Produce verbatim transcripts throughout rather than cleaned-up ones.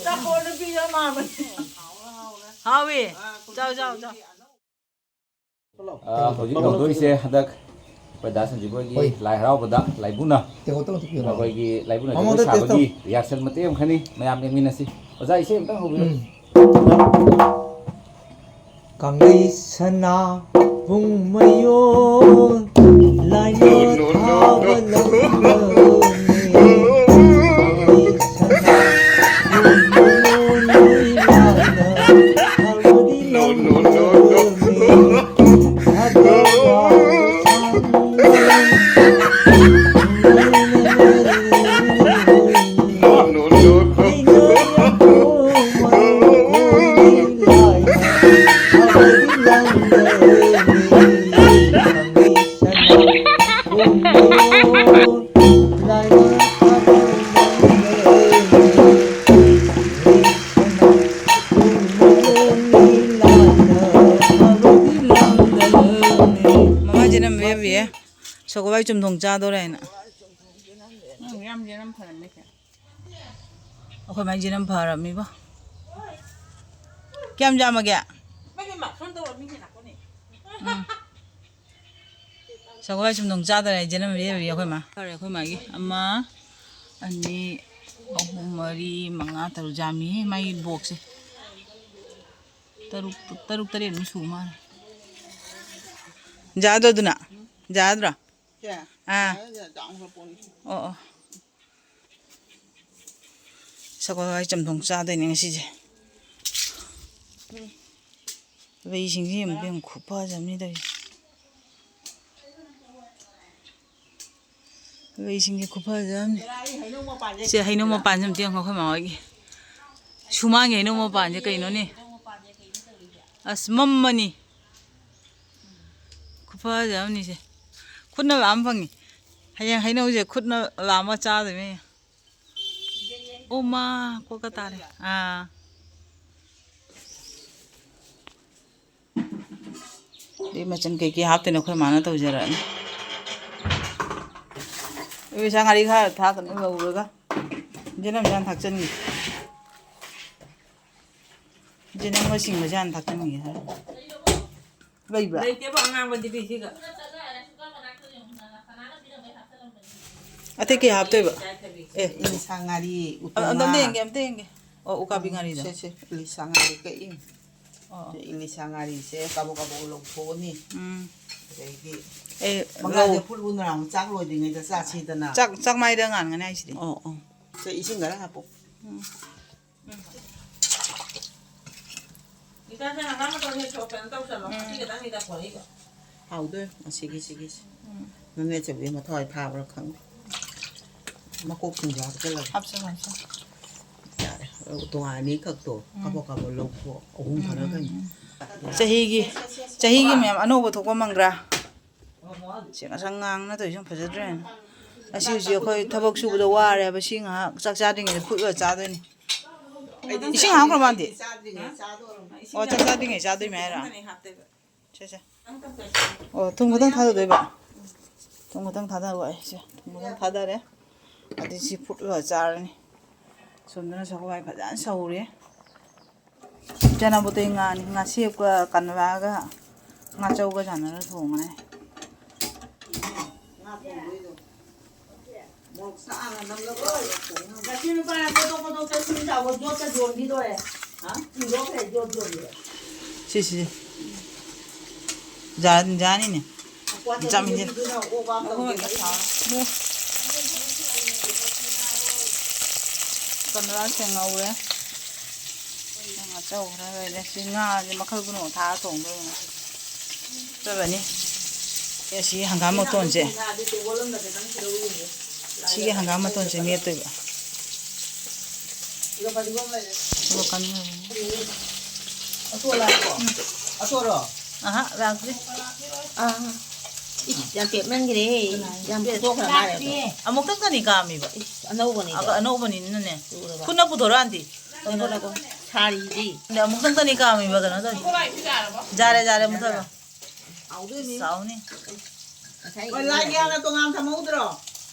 ꯆꯥꯄꯣꯠꯅ ꯄꯤꯔ ꯃꯥꯟꯕꯅꯦ꯫ ꯍꯥꯎꯋꯤ꯫ ꯆꯥꯎ, ꯆꯥꯎ, ꯆꯥꯎ꯫ ꯑ, ꯍꯧꯖꯤꯛ ꯇꯧꯗꯣꯏꯁꯦ ꯍꯟꯗꯛ ꯑꯩꯈꯣꯏ ꯗꯥ ꯁꯟꯖꯤꯕ ꯍꯣꯏꯒꯤ ꯍꯣꯏ꯫ ꯂꯥꯏ ꯍꯔꯥꯎꯕꯗ ꯂꯥꯏꯕꯨꯅ ꯇꯦꯡꯀꯣꯠꯇ ꯑꯃꯨꯛꯇ ꯄꯤꯌꯨ ꯂꯥꯎ꯫ ꯑꯩꯈꯣꯏꯒꯤ ꯂꯥꯏꯕꯨꯅ ꯖꯒꯣꯏ ꯃꯉꯣꯟꯗ ꯇꯦꯁ ꯇꯧ꯫ ꯁꯥꯕꯒꯤ ꯔꯤꯍꯥꯔꯁꯦꯜ ꯃꯇꯦꯛ ꯑꯃꯈꯛꯅꯤ, ꯃꯌꯥꯝ ꯌꯦꯡꯃꯤꯟꯅꯁꯤ꯫ ꯑꯣꯖꯥ, ꯏꯁꯩ ꯑꯃꯇꯪ ꯍꯧꯕꯤꯔꯣ꯫ ꯎꯝ꯫ ꯀꯪꯂꯩ ꯁꯅꯥꯕꯨꯡ ꯃꯌꯣꯟ ꯂꯥꯏꯅ ꯊꯥꯕ ꯂꯧꯁꯤꯡꯅꯅꯤ꯫ ꯀꯪꯂꯩ ꯁꯅꯥꯕꯨꯡ ꯃꯌꯣꯟ ꯂꯥꯏꯅ ꯊꯥꯕꯗꯤ ꯂꯧꯅꯔꯝꯃꯤ꯫ ꯊꯥꯗꯣꯛꯂꯕ ꯁꯥꯡꯅ ꯃꯃꯥ ꯖꯅꯝ ꯕꯦꯕꯤ꯫ ꯁꯒꯣꯜ ꯍꯋꯥꯏ ꯆꯝꯊꯣꯡ ꯆꯥꯗꯣꯔꯦ ꯍꯥꯏꯅ꯫ ꯎꯝ, ꯌꯥꯝ ꯌꯦꯅꯝ ꯐꯔꯝꯃꯦ ꯁꯦ꯫ ꯑꯩꯈꯣꯏ ꯃꯥꯏ ꯌꯦꯅꯝ ꯐꯔꯝꯃꯤꯕꯣ꯫ ꯀꯌꯥꯝ ꯌꯥꯝꯃꯒꯦ? ꯃꯥꯒꯤ ꯃꯥ ꯐꯣꯟ ꯇꯧꯔꯝꯃꯤ ꯁꯦ ꯂꯥꯛꯄꯅꯦ꯫ ꯎꯝ꯫ ꯁꯒꯣꯜ ꯍꯋꯥꯏ ꯆꯝꯊꯣꯡ ꯆꯥꯗꯣꯔꯦ ꯍꯥꯏ ꯌꯦꯅꯝ ꯕꯦꯕꯤ ꯑꯩꯈꯣꯏ ꯃꯥ꯫ ꯐꯔꯦ ꯑꯩꯈꯣꯏ ꯃꯥꯒꯤ꯫ ꯑꯃ, ꯑꯅꯤ, ꯑꯍꯨꯝ, ꯃꯔꯤ, ꯃꯉꯥ, ꯇꯔꯨꯛ ꯌꯥꯝꯃꯤꯍꯦ ꯃꯥꯒꯤ ꯕꯣꯛꯁꯁꯦ꯫ ꯇꯔꯨꯛ, ꯇꯔꯨꯛ ꯇꯔꯦꯠꯃꯨꯛ ꯁꯨ ꯃꯥꯜꯂꯦ꯫ ꯌꯥꯗ꯭ꯔꯣ ꯑꯗꯨꯅ? ꯌꯥꯗ꯭ꯔꯣ? ꯁꯦ? ꯑꯥ꯫ ꯌꯥꯏ, ꯌꯥꯏ, ꯆꯥꯎꯅ ꯄꯣꯟ꯫ ꯑꯣ, ꯑꯣ꯫ ꯁꯒꯣꯜ ꯍꯋꯥꯏ ꯆꯝꯊꯣꯡ ꯆꯥꯗꯣꯏꯅꯦ ꯉꯁꯤꯁꯦ꯫ ꯂꯩꯁꯤꯡꯁꯤ ꯌꯦꯡꯉꯨ, ꯌꯦꯡꯉꯨ, ꯈꯨꯐꯖ ꯑꯃꯅꯤ ꯇꯧꯔꯤꯁꯦ꯫ ꯂꯩꯁꯤꯡꯁꯦ ꯈꯨꯐꯖ ꯑꯃꯅꯤ꯫ ꯁꯦ, ꯍꯩꯅꯧ ꯃꯄꯥꯟꯁꯦ ꯑꯝꯇ ꯌꯦꯡꯉꯣ, ꯑꯩꯈꯣꯏ ꯃꯥ ꯍꯣꯏꯒꯤ꯫ ꯁꯨꯃꯥꯡꯒꯤ ꯍꯩꯅꯧ ꯃꯄꯥꯟꯁꯦ ꯀꯩꯅꯣꯅꯦ? ꯑꯁ, ꯃꯝꯃꯅꯤ꯫ ꯈꯨꯐꯖ ꯑꯃꯅꯤꯁꯦ꯫ ꯈꯨꯠꯅ ꯂꯥꯝ ꯐꯪꯉꯤ꯫ ꯍꯌꯦꯡ ꯍꯩꯅꯧꯁꯦ ꯈꯨꯠꯅ ꯂꯥꯝꯃ ꯆꯥꯗꯣꯏꯅꯦ꯫ ꯑꯣ ꯃꯥ, ꯀꯣꯛꯀ ꯇꯥꯔꯦ꯫ ꯑꯥ꯫ ꯑꯗꯩ ꯃꯆꯜ ꯀꯩꯀꯩ ꯍꯥꯞꯇꯣꯏꯅꯣ ꯑꯩꯈꯣꯏ ꯃꯥꯅ ꯇꯧꯖꯔꯛꯑꯅꯤ꯫ ꯑꯩ ꯏꯟꯁꯥꯡ ꯉꯥꯔꯤ ꯈꯔ ꯊꯥꯛꯀꯅꯤ ꯂꯧꯔꯒ꯫ ꯌꯦꯅꯝ ꯏꯟꯁꯥꯡ ꯊꯥꯛꯆꯟꯒꯦ꯫ ꯁꯤ ꯅꯪ ꯁꯤꯡꯕꯁꯦ ꯍꯥꯟꯅ ꯊꯥꯛꯆꯟꯈꯤꯒꯦ ꯍꯥꯏꯔꯣ? ꯂꯩꯕ꯭ꯔꯥ? ꯂꯩꯇꯦꯕ, ꯑꯉꯥꯡꯕꯗꯤ ꯄꯤꯁꯤꯒ꯫ ꯑꯇꯩ ꯀꯩ ꯍꯥꯞꯇꯣꯏꯕ? ꯑꯦ, ꯏꯂꯤꯁꯥ ꯉꯥꯔꯤ, ꯎꯇꯣꯡ ꯑ-, ꯑꯝꯇ ꯉꯥ꯫ ꯌꯦꯡꯒꯦ, ꯑꯝꯇ ꯌꯦꯡꯒꯦ꯫ ꯑꯣ, ꯎꯀꯥꯕꯤ ꯎꯝ, ꯉꯥꯔꯤꯗꯣ? ꯁꯦ, ꯁꯦ, ꯏꯂꯤꯁꯥ ꯉꯥꯔꯤ ꯀꯛꯏ꯫ ꯑꯣ, ꯑꯣ꯫ ꯁꯦ, ꯏꯂꯤꯁꯥ ꯉꯥꯔꯤꯁꯦ ꯀꯥꯕꯣꯛ ꯀꯥꯕꯣꯛ ꯂꯧꯊꯣꯛꯑꯅꯤ꯫ ꯎꯝ꯫ ꯑꯗꯩꯗꯤ ꯑꯦ, ꯃꯉꯥꯁꯦ ꯔꯧ꯫ ꯐꯨꯠ ꯐꯨꯠ ꯉꯥꯟ ꯆꯥꯛ ꯂꯣꯏꯗ꯭ꯔꯤꯉꯩꯗ ꯆꯥꯁꯤꯗꯅ꯫ ꯆꯥꯛ, ꯆꯥꯛ ꯃꯥꯏꯗ ꯉꯥꯟꯒꯅꯤ ꯍꯥꯏꯁꯤꯗꯤ꯫ ꯑꯣ, ꯑꯣ꯫ ꯁꯦ, ꯏꯁꯤꯡ ꯈꯔ ꯍꯥꯞꯄꯣ꯫ ꯎꯝ꯫ ꯏꯆꯥꯁꯦ ꯍꯪꯒꯥꯝ ꯃꯇꯣꯟ ꯍꯦꯛ ꯁꯣꯛ ꯀꯩꯅꯣ ꯇꯧꯁꯜꯂꯣ꯫ ꯎꯝ꯫ ꯉꯁꯤ ꯈꯛꯇꯪꯅꯤꯗ ꯄꯣꯔꯛꯏꯕ꯫ ꯍꯥꯎꯗꯣꯏ, ꯉꯁꯤꯒꯤ ꯁꯤꯒꯤꯁꯦ꯫ ꯎꯝ꯫ ꯅꯪꯅꯦ ꯑꯆꯧꯕꯤ ꯃꯊ꯭ꯋꯥꯏ ꯐꯥꯕ꯭ꯔꯥ ꯈꯪꯗꯦ꯫ ꯃꯀꯣꯛꯁꯤꯡꯗꯣ ꯍꯥꯞꯆꯜꯂꯒꯦ꯫ ꯍꯥꯞꯆꯜꯂꯣ, ꯍꯥꯞꯆꯜꯂꯣ꯫ ꯌꯥꯔꯦ꯫ ꯇꯣꯉꯥꯟ ꯑꯅꯤꯈꯛꯇꯣ ꯎꯝ꯫ ꯀꯥꯕꯣꯛ ꯀꯥꯕꯣꯛ ꯂꯧꯊꯣꯛ, ꯑꯍꯨꯝ ꯎꯝ, ꯈꯔ ꯎꯝ, ꯀꯩꯅꯣ꯫ ꯎꯝ꯫ ꯆꯍꯤꯒꯤ, ꯆꯍꯤꯒꯤ ꯃꯌꯥꯝ ꯑꯅꯧꯕ ꯊꯣꯛꯄ ꯃꯪꯒ꯭ꯔꯥ꯫ ꯁꯤ ꯉꯁꯪ ꯉꯥꯡꯅ ꯇꯧꯔꯤꯁꯤ ꯌꯥꯝ ꯐꯖꯗ꯭ꯔꯦꯅꯦ꯫ ꯑꯁꯤ ꯍꯧꯖꯤꯛ ꯑꯩꯈꯣꯏ ꯊꯕꯛ ꯁꯨꯕꯗ ꯋꯥꯔꯦ ꯍꯥꯏꯕ, ꯁꯤ ꯉꯥꯏꯍꯥꯛ ꯆꯥꯛ ꯆꯥꯗ꯭ꯔꯤꯉꯩꯗ ꯐꯨꯠꯂꯒ ꯆꯥꯗꯣꯏꯅꯤ꯫ ꯏꯁꯤꯡ ꯍꯥꯞꯈ꯭ꯔ ꯃꯥꯟꯗꯦ? ꯑꯣ, ꯆꯥꯛ ꯆꯥꯗ꯭ꯔꯤꯉꯩ ꯆꯥꯗꯣꯏꯅꯤ ꯍꯥꯏꯔꯣ? ꯁꯦ, ꯁꯦ꯫ ꯑꯣ, ꯊꯨꯝ ꯈꯛꯇꯪ ꯊꯥꯗꯗꯣꯏꯕ? ꯊꯨꯝ ꯈꯛꯇꯪ ꯊꯥꯗꯔꯣ ꯑꯩꯁꯦ꯫ ꯊꯨꯝ ꯈꯛꯇꯪ ꯊꯥꯗꯔꯦ꯫ ꯑꯗꯩ ꯁꯤ ꯐꯨꯠꯂꯒ ꯆꯥꯔꯅꯤ꯫ ꯁꯣꯝꯗꯅꯁꯨ ꯍꯋꯥꯏ ꯐꯖꯅ ꯁꯧꯔꯦ꯫ ꯆꯅꯥ ꯕꯨꯇꯩ ꯉꯥꯅꯤ꯫ ꯉꯥꯁꯦꯞꯀ ꯀꯅꯣꯂꯥꯒ ꯉꯥꯆꯧꯒ ꯆꯥꯟꯅꯔ ꯊꯣꯡꯉꯅꯤ꯫ ꯃꯣꯔꯣꯛ ꯁꯥꯅ ꯅꯝꯂꯒ ꯊꯣꯡꯉꯒ꯫ ꯉꯁꯤ ꯅꯨꯄꯥꯅ ꯀꯣꯗꯣꯛ ꯀꯣꯗꯣꯛ ꯆꯠꯈꯤꯕ ꯆꯥꯎꯕ ꯌꯣꯠꯀ ꯌꯣꯟꯈꯤꯗꯣꯔꯦ꯫ ꯍꯥ? ꯌꯣꯟꯈ꯭ꯔꯦ, ꯌꯣꯠ ꯌꯣꯟꯈ꯭ꯔꯦ꯫ ꯁꯤ, ꯁꯤ꯫ ꯖꯥ-, ꯖꯥꯅꯤꯅꯦ꯫ ꯃꯆꯥ ꯃꯤꯁꯦ꯫ ꯀꯅꯣꯂꯥꯁꯦ ꯉꯧꯔꯦ꯫ ꯉꯥꯆꯧ ꯈꯔ ꯂꯩꯔꯦ꯫ ꯁꯤ ꯉꯥꯁꯦ ꯃꯈꯜ ꯄꯨꯝꯅꯃꯛ ꯊꯥꯛꯑ ꯊꯣꯡꯗꯣꯏꯅꯦ ꯉꯁꯤꯗꯤ꯫ ꯆꯠꯂꯅꯤ꯫ ꯑꯦ, ꯁꯤ ꯍꯪꯒꯥꯝ ꯃꯇꯣꯟꯁꯦ꯫ ꯁꯤꯒꯤ ꯍꯪꯒꯥꯝ ꯃꯇꯣꯟꯁꯦ ꯃꯦꯠꯇꯣꯏꯕ꯫ ꯑꯇꯣꯟ ꯂꯥꯛꯄ꯭ꯔꯣ? ꯑꯇꯣꯟꯔꯣ? ꯑꯍ, ꯂꯥꯛꯇ꯭ꯔꯤ꯫ ꯑꯥ꯫ ꯏꯁ, ꯌꯥꯝ ꯄꯦꯠꯃꯟꯈ꯭ꯔꯦ꯫ ꯌꯥꯝ ꯐꯨꯠꯇꯣꯛꯈ꯭ꯔ ꯃꯥꯜꯂꯦ ꯑꯗꯣ꯫ ꯑꯃꯨꯛꯇꯪꯗꯅꯤ ꯀꯥꯝꯃꯤꯕ꯫ ꯏꯁ, ꯑꯅꯧꯕꯅꯤꯗꯣ꯫ ꯑꯒ-, ꯑꯅꯧꯕꯅꯤꯅꯅꯦ꯫ ꯎꯔꯕ? ꯈꯨꯠꯅ ꯄꯨꯊꯣꯔꯛꯑꯟꯗꯤ꯫ ꯉꯥꯏꯈꯣ, ꯉꯥꯏꯈꯣ꯫ ꯁꯥꯔꯤꯗꯤ꯫ ꯑꯗ ꯑꯃꯨꯛꯇꯪꯗꯅꯤ ꯀꯥꯝꯃꯤꯕ ꯀꯩꯅꯣ ꯇꯧꯔꯤꯁꯦ꯫ ꯌꯥꯔꯦ, ꯌꯥꯔꯦ, ꯃꯨꯊꯠꯂꯣ꯫ ꯍꯥꯎꯗꯣꯏꯅꯤ꯫ ꯆꯥꯎꯅꯤ꯫ ꯉꯁꯥꯏ ꯍꯣꯏ, ꯂꯥꯏꯒꯤ ꯍꯥꯟꯅ ꯇꯣꯉꯥꯟ ꯊꯝꯍꯧꯗ꯭ꯔꯣ?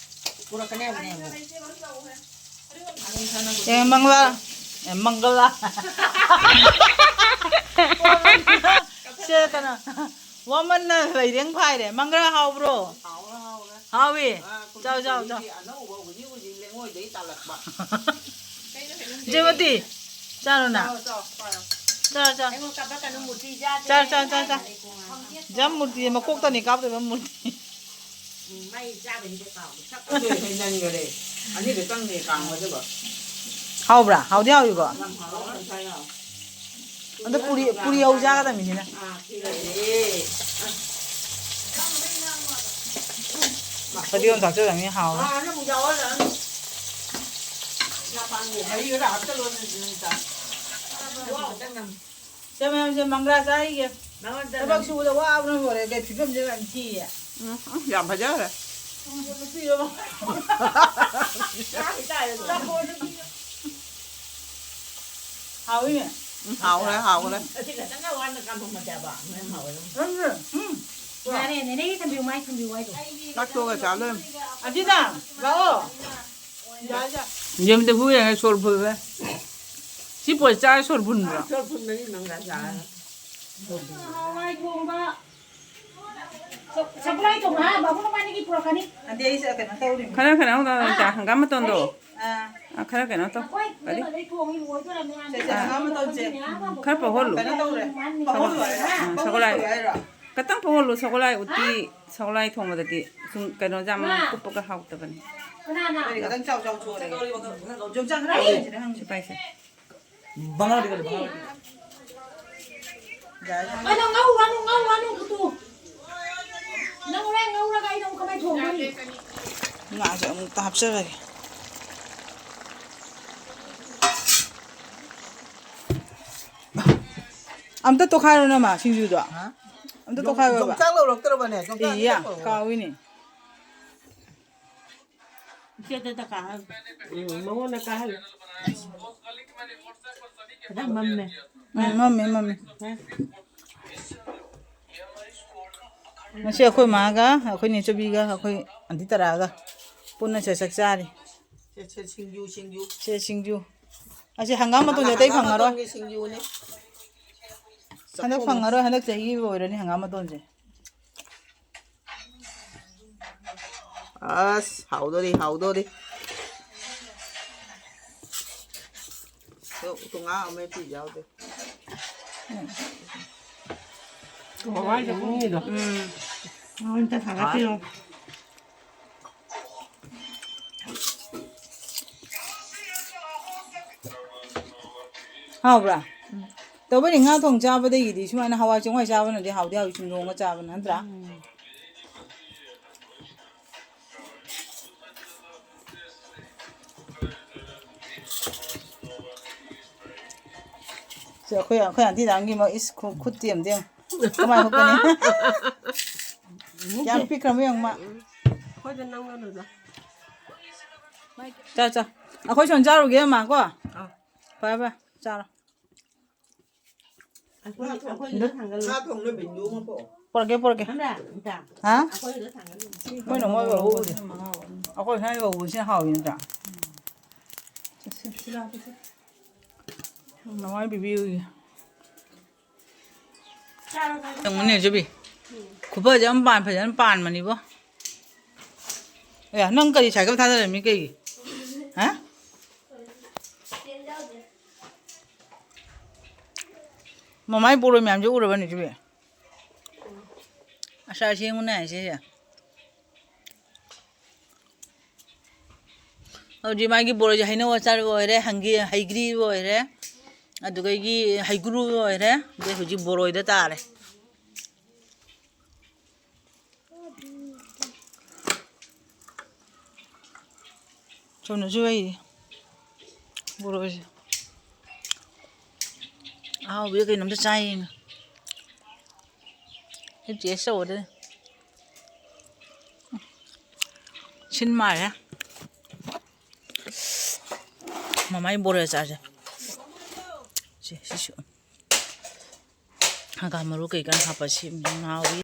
ꯄꯨꯔꯛꯀꯅꯤ ꯍꯥꯏꯕꯅꯦ ꯑꯃꯨꯛ꯫ ꯑꯦ, ꯃꯪꯂꯥ, ꯑꯦ, ꯃꯪꯒꯂꯥ꯫ ꯁꯦ, ꯀꯩꯅꯣ, ꯋꯥꯃꯟꯅ ꯂꯩꯔꯦꯡ ꯐꯥꯏꯔꯦ꯫ ꯃꯪꯒ꯭ꯔꯥ ꯍꯥꯎꯕ꯭ꯔꯣ? ꯍꯥꯎꯔꯦ, ꯍꯥꯎꯔꯦ꯫ ꯍꯥꯎꯏ? ꯑꯥ, ꯆꯥꯎ, ꯆꯥꯎ, ꯆꯥꯎ꯫ ꯀꯨꯟꯊ꯭ꯔꯥ ꯂꯦꯡꯉꯣꯏꯗꯒꯤ ꯇꯥꯜꯂꯛꯄ꯫ ꯖꯦꯃꯇꯤ, ꯆꯥꯔꯣ ꯅꯪ꯫ ꯆꯥꯎ, ꯆꯥꯎ, ꯆꯥꯎ꯫ ꯆꯥꯔꯣ, ꯆꯥꯎ꯫ ꯑꯩꯉꯣꯟꯗ ꯀꯥꯞꯄꯛꯀꯅꯨ, ꯃꯨꯔꯇꯤ ꯆꯥꯗꯦ꯫ ꯆꯥꯔꯣ, ꯆꯥꯔꯣ, ꯆꯥꯔꯣ, ꯆꯥꯔꯣ꯫ ꯖꯝ ꯃꯨꯔꯇꯤ ꯃꯀꯣꯛꯇꯅꯤ ꯀꯥꯞꯇꯣꯏꯕ ꯃꯨꯔꯇꯤ꯫ ꯎꯝ, ꯃꯩ ꯆꯥꯕꯁꯤꯗ ꯀꯥꯎꯗꯦ꯫ ꯁꯛ ꯑꯗꯨ ꯍꯦꯟꯖꯟꯈꯔꯦ꯫ ꯑꯅꯤꯈꯛꯇꯪꯅꯦ ꯀꯥꯡꯕꯗꯨꯕ꯫ ꯍꯥꯎꯕ꯭ꯔꯥ? ꯍꯥꯎꯗꯤ ꯍꯥꯎꯏꯀꯣ? ꯌꯥꯝ ꯍꯥꯎꯋꯦ, ꯌꯥꯝ ꯍꯥꯎꯋꯦ꯫ ꯑꯗꯣ ꯄꯨꯔꯤ, ꯄꯨꯔꯤ ꯍꯧ ꯆꯥꯒꯗꯕꯅꯤꯁꯤꯅ꯫ ꯑꯥ, ꯄꯨꯔꯤ ꯍꯧ꯫ ꯐꯗꯤꯒꯣꯝ ꯊꯥꯛꯆꯜꯂꯅꯤ, ꯍꯥꯎꯅꯤ꯫ ꯑꯥ, ꯑꯗꯨ ꯑꯃꯨꯛ ꯌꯥꯎꯍꯜꯂꯅꯤ꯫ ꯃꯍꯤ ꯈꯔ ꯍꯥꯞꯆꯜꯂꯣ, ꯑꯗꯨꯗꯤ ꯅꯪ ꯆꯥ꯫ ꯁꯦ ꯃꯌꯥꯝꯁꯦ ꯃꯪꯒ꯭ꯔꯥ ꯆꯥꯔꯤꯒꯦ꯫ ꯊꯕꯛ ꯁꯨꯕꯗ ꯋꯥꯕꯅ ꯂꯣꯏꯔꯦ, ꯀꯩ ꯐꯤꯕꯝꯁꯦ ꯌꯥꯝ ꯊꯤꯌꯦ꯫ ꯎꯝ, ꯎꯝ, ꯌꯥꯝ ꯐꯖꯈ꯭ꯔꯦ꯫ ꯅꯨꯄꯤꯗꯣ꯫ ꯍꯥꯎꯏꯅꯦ꯫ ꯎꯝ, ꯍꯥꯎꯈ꯭ꯔꯦ, ꯍꯥꯎꯈ꯭ꯔꯦ꯫ ꯑꯁꯤ ꯈꯛꯇꯪꯒ ꯋꯥꯅ ꯀꯥꯝꯃꯝꯃꯗꯦꯕ, ꯃꯌꯥꯝ ꯍꯥꯎꯋꯦ ꯑꯗꯨꯝ꯫ ꯎꯝ, ꯎꯝ꯫ ꯌꯥꯔꯦ, ꯅꯦꯅꯦꯒꯤ ꯊꯝꯕꯤꯌꯨ, ꯃꯥꯏ ꯊꯝꯕꯤꯌꯨ ꯍꯥꯏꯗꯣ꯫ ꯆꯥꯛ ꯇꯣꯛꯑꯒ ꯆꯥ ꯂꯣꯏꯔꯦ꯫ ꯑꯁꯤꯗ ꯂꯥꯛꯑꯣ꯫ ꯌꯦꯔꯨꯝꯗꯨ ꯍꯨ ꯌꯦꯡꯉꯦ, ꯁꯣꯔ ꯐꯨꯜꯂꯦ꯫ ꯁꯤ ꯄꯣꯠ ꯆꯥꯔ ꯁꯣꯔ ꯐꯨꯟꯕ꯭ꯔꯣ? ꯁꯣꯔ ꯐꯨꯟꯕꯅꯤ ꯃꯪꯒ꯭ꯔꯥ ꯆꯥꯔꯒ꯫ ꯍꯋꯥꯏ ꯊꯣꯡꯕ꯫ ꯁ-, ꯁꯒꯣꯜꯍꯋꯥꯏ ꯊꯣꯡꯕ, ꯍꯥ? ꯕꯥꯕꯨ ꯅꯕꯥꯅꯤꯒꯤ ꯄꯨꯔꯛꯀꯅꯤ꯫ ꯑꯗꯤ ꯑꯩꯁꯦ ꯀꯩꯅꯣ ꯇꯧꯔꯤꯅꯤ꯫ ꯈꯔ ꯀꯩꯅꯣ ꯇꯧ, ꯑꯥ꯫ ꯍꯪꯒꯥꯝ ꯃꯇꯣꯟꯗꯣ꯫ ꯑꯥ꯫ ꯑꯥ, ꯈꯔ ꯀꯩꯅꯣ ꯇꯧ꯫ ꯑꯩꯈꯣꯏ ꯀꯔꯤ? ꯀꯩꯅꯣꯗꯩ ꯊꯣꯡꯉꯤ, ꯂꯣꯏꯗꯣꯔꯕꯅꯤ꯫ ꯁꯦ, ꯁꯦ, ꯍꯪꯒꯥꯝ ꯃꯇꯣꯟꯁꯦ꯫ ꯈꯔ ꯄꯧꯍꯜꯂꯨ꯫ ꯀꯩꯅꯣ ꯇꯧꯔꯦ꯫ ꯄꯧꯍꯜꯂꯨ ꯍꯥꯏꯔꯣ? ꯑꯥ, ꯄꯧꯍꯜꯂꯨ ꯁꯒꯣꯜꯍꯋꯥꯏ꯫ ꯍꯥꯏꯔꯣ? ꯈꯇꯪ ꯄꯧꯍꯜꯂꯨ, ꯁꯒꯣꯜꯍꯋꯥꯏ ꯎꯇꯤ, ꯁꯒꯣꯜꯍꯋꯥꯏ ꯊꯣꯡꯕꯗꯗꯤ ꯁꯨꯝ ꯀꯩꯅꯣ ꯌꯥꯝ ꯃꯥ꯫ ꯀꯨꯞꯄꯒ ꯍꯥꯎꯇꯕꯅꯤ꯫ ꯀꯅꯥꯅ? ꯑꯩ ꯈꯤꯇꯪ ꯆꯥꯎ ꯆꯥꯎ ꯊꯣꯛꯑꯦ꯫ ꯌꯣꯡꯆꯥꯛ ꯈꯔ ꯍꯦꯟꯁꯤꯅ ꯍꯪꯁꯤ꯫ ꯁꯤ ꯄꯥꯏꯁꯦ꯫ ꯕꯉꯥꯂꯤꯗ ꯂꯩ, ꯕꯉꯥꯂꯤ꯫ ꯑꯗꯣ ꯉꯧ, ꯉꯧ, ꯉꯧ, ꯉꯧ, ꯉꯧ, ꯉꯧ꯫ ꯅꯪ ꯍꯣꯔꯦꯟ ꯉꯧꯔꯒ ꯑꯩꯅ ꯑꯃꯨꯛ ꯀꯃꯥꯏ ꯊꯣꯡꯗꯣꯔꯤ? ꯉꯥꯁꯦ ꯑꯃꯨꯛꯇ ꯍꯥꯞꯆꯔꯒꯦ꯫ ꯑꯝꯇ ꯇꯣꯈꯥꯏꯔꯣ, ꯅꯃ ꯁꯤꯡꯖꯨꯗꯣ꯫ ꯍꯥ? ꯑꯝꯇ ꯌꯣꯡ-, ꯇꯣꯈꯥꯏꯔꯣꯕ꯫ ꯌꯣꯡꯆꯥꯛ ꯂꯧꯔꯛꯇ꯭ꯔꯕꯅꯦ? ꯌꯣꯡꯆꯥꯛ ꯏꯌꯥ, ꯑꯝꯇ ꯄꯨꯔꯛꯑꯣ꯫ ꯀꯥꯎꯏꯅꯦ꯫ ꯏꯆꯦꯗ ꯗꯔꯀꯥꯔ ꯍꯥꯏ꯫ ꯎꯝ, ꯃꯉꯣꯟꯗ ꯀꯥꯍꯜꯂꯨ꯫ ꯈꯤꯇꯪ ꯃꯝꯃꯦ꯫ ꯎꯝ, ꯃꯝꯃꯦ, ꯃꯝꯃꯦ꯫ ꯍꯥ? ꯉꯁꯤ ꯑꯩꯈꯣꯏ ꯃꯥꯒ, ꯑꯩꯈꯣꯏ ꯅꯦꯆꯧꯕꯤꯒ, ꯑꯩꯈꯣꯏ ꯑꯟꯇꯤ ꯇꯔꯥꯒ ꯄꯨꯟꯅ ꯁꯤꯗ ꯆꯥꯛ ꯆꯥꯔꯤ꯫ ꯁꯦ, ꯁꯦ, ꯁꯤꯡꯖꯨ, ꯁꯤꯡꯖꯨ꯫ ꯁꯦ, ꯁꯤꯡꯖꯨ꯫ ꯑꯁꯤ ꯍꯪꯒꯥꯝ ꯃꯇꯣꯟꯁꯦ ꯑꯇꯩ ꯐꯪꯉꯔꯣꯏ꯫ ꯃꯇꯣꯟꯒꯤ ꯁꯤꯡꯖꯨꯅꯤ꯫ ꯍꯟꯗꯛ ꯐꯪꯉꯔꯣꯏ, ꯍꯟꯗꯛ ꯆꯍꯤꯒꯤ ꯑꯣꯏꯔꯅꯤ ꯍꯪꯒꯥꯝ ꯃꯇꯣꯟꯁꯦ꯫ ꯑꯁ, ꯍꯥꯎꯗꯣꯔꯤ, ꯍꯥꯎꯗꯣꯔꯤ꯫ ꯇꯣ, ꯇꯣ, ꯉꯥ ꯑꯃꯦꯠꯄꯤ ꯌꯥꯎꯗꯦ꯫ ꯍꯋꯥꯏ ꯆꯠꯅꯤꯡꯉꯤꯗꯣ꯫ ꯎꯝ꯫ ꯍꯋꯥꯏ ꯑꯝꯇ ꯊꯥꯒꯠꯄꯤꯔꯣ꯫ ꯍꯥꯎꯕ꯭ꯔꯥ? ꯎꯝ꯫ ꯇꯧꯕꯅꯤ, ꯉꯥ ꯊꯣꯡ ꯆꯥꯕꯗꯒꯤꯗꯤ ꯁꯨꯃꯥꯏꯅ ꯍꯋꯥꯏ ꯆꯦꯡꯋꯥꯏ ꯆꯥꯕꯅꯗꯤ ꯍꯥꯎꯗꯤ ꯍꯥꯎꯏ, ꯁꯨꯝ ꯊꯣꯡꯉ ꯆꯥꯕꯅ, ꯅꯠꯇ꯭ꯔꯥ? ꯎꯝ꯫ ꯁꯤ ꯑꯩꯈꯣꯏ, ꯑꯩꯈꯣꯏ ꯑꯟꯇꯤ ꯗꯥꯝꯒꯤ ꯃ-, ꯏꯁ, ꯈꯨ-, ꯈꯨꯠꯇꯤ ꯑꯝꯇ ꯌꯦꯡꯉꯨ꯫ ꯀꯃꯥꯏ ꯍꯨꯠꯄꯅꯤ? ꯀꯌꯥꯝ ꯄꯤꯛꯈ꯭ꯔꯕ ꯌꯦꯡꯉꯨ ꯃꯥ꯫ ꯑꯩꯈꯣꯏꯗ ꯅꯪꯒꯅꯨꯗ꯫ ꯆꯥ, ꯆꯥ꯫ ꯑꯩꯈꯣꯏ ꯁꯣꯝ ꯆꯥꯔꯨꯒꯦ, ꯑꯃ ꯀꯣ꯫ ꯑꯥ꯫ ꯐꯔꯦ, ꯐꯔꯦ꯫ ꯆꯥꯔꯣ꯫ ꯑꯩꯈꯣꯏ, ꯑꯩꯈꯣꯏꯒꯤꯗꯣ ꯊꯥꯡꯒꯠꯂꯨ꯫ ꯁꯥ ꯊꯣꯡꯅ ꯕꯤꯟꯗꯨ ꯑꯃ ꯄꯣꯛꯑꯣ꯫ ꯄꯨꯔꯛꯀꯦ, ꯄꯨꯔꯛꯀꯦ꯫ ꯈꯪꯕ꯭ꯔꯥ, ꯏꯇꯥ? ꯍꯥ? ꯑꯩꯈꯣꯏꯒꯤꯗꯣ ꯊꯥꯡꯒꯠꯂꯨ꯫ ꯃꯣꯏꯅ ꯃꯣꯏ ꯂꯧꯍꯧꯕꯁꯦ꯫ ꯑꯩꯈꯣꯏ ꯁ꯭ꯋꯥꯏ ꯂꯧꯍꯧꯕꯁꯤꯅ ꯍꯥꯎꯋꯤ ꯅꯠꯇ꯭ꯔꯥ? ꯅꯃꯥꯏ ꯄꯤꯕꯤꯌꯨ꯫ ꯌꯦꯡꯉꯨꯅꯦ ꯖꯨꯕꯤ꯫ ꯈꯨꯐꯁꯦ ꯑꯃ ꯄꯥꯟ-, ꯐꯖꯅ ꯄꯥꯟꯕꯅꯤꯕꯣ꯫ ꯑꯦ, ꯅꯪ ꯀꯔꯤ ꯁꯥꯏꯀꯜ ꯊꯥꯗꯔꯝꯃꯤ ꯀꯩꯒꯤ? ꯍꯥ? ꯃꯃꯥꯏ ꯄꯣꯔꯣꯏ ꯃꯌꯥꯝꯁꯦ ꯎꯔꯕꯅꯦ ꯖꯨꯕꯤ? ꯑꯆꯥꯔ ꯁꯦꯝꯃꯨꯅꯦ ꯍꯥꯏꯁꯦ꯫ ꯍꯧꯖꯤꯛ ꯃꯥꯒꯤ ꯕꯣꯔꯣꯏꯁꯦ ꯍꯩꯅꯧ ꯑꯆꯥꯔ ꯑꯣꯏꯔꯦ, ꯍꯪꯒꯤ-, ꯍꯩꯒ꯭ꯔꯤ ꯑꯣꯏꯔꯦ, ꯑꯗꯨꯗꯒꯤ ꯍꯩꯒ꯭ꯔꯨ ꯑꯣꯏꯔꯦ, ꯑꯗꯩ ꯍꯧꯖꯤꯛ ꯕꯣꯔꯣꯏꯗ ꯇꯥꯔꯦ꯫ ꯁꯣꯝꯗꯁꯨ ꯂꯩꯔꯤ ꯕꯣꯔꯣꯏꯁꯦ꯫ ꯑꯍꯥꯎꯕꯤꯗ ꯀꯩꯅꯣꯝꯇ ꯆꯥꯏꯌꯦꯅ꯫ ꯁꯤ ꯇꯦꯁ ꯇꯧꯕꯗ ꯁꯤꯟ ꯃꯥꯜꯂꯦ꯫ ꯃꯃꯥꯏ ꯕꯣꯔꯣꯏ ꯑꯆꯥꯔꯁꯦ꯫ ꯁꯦ, ꯁꯤꯁꯨ꯫ ꯍꯪꯒꯥꯝ ꯃꯔꯨ ꯀꯩꯀꯥ ꯍꯥꯞꯄ ꯁꯤ ꯉꯥꯎꯋꯤ꯫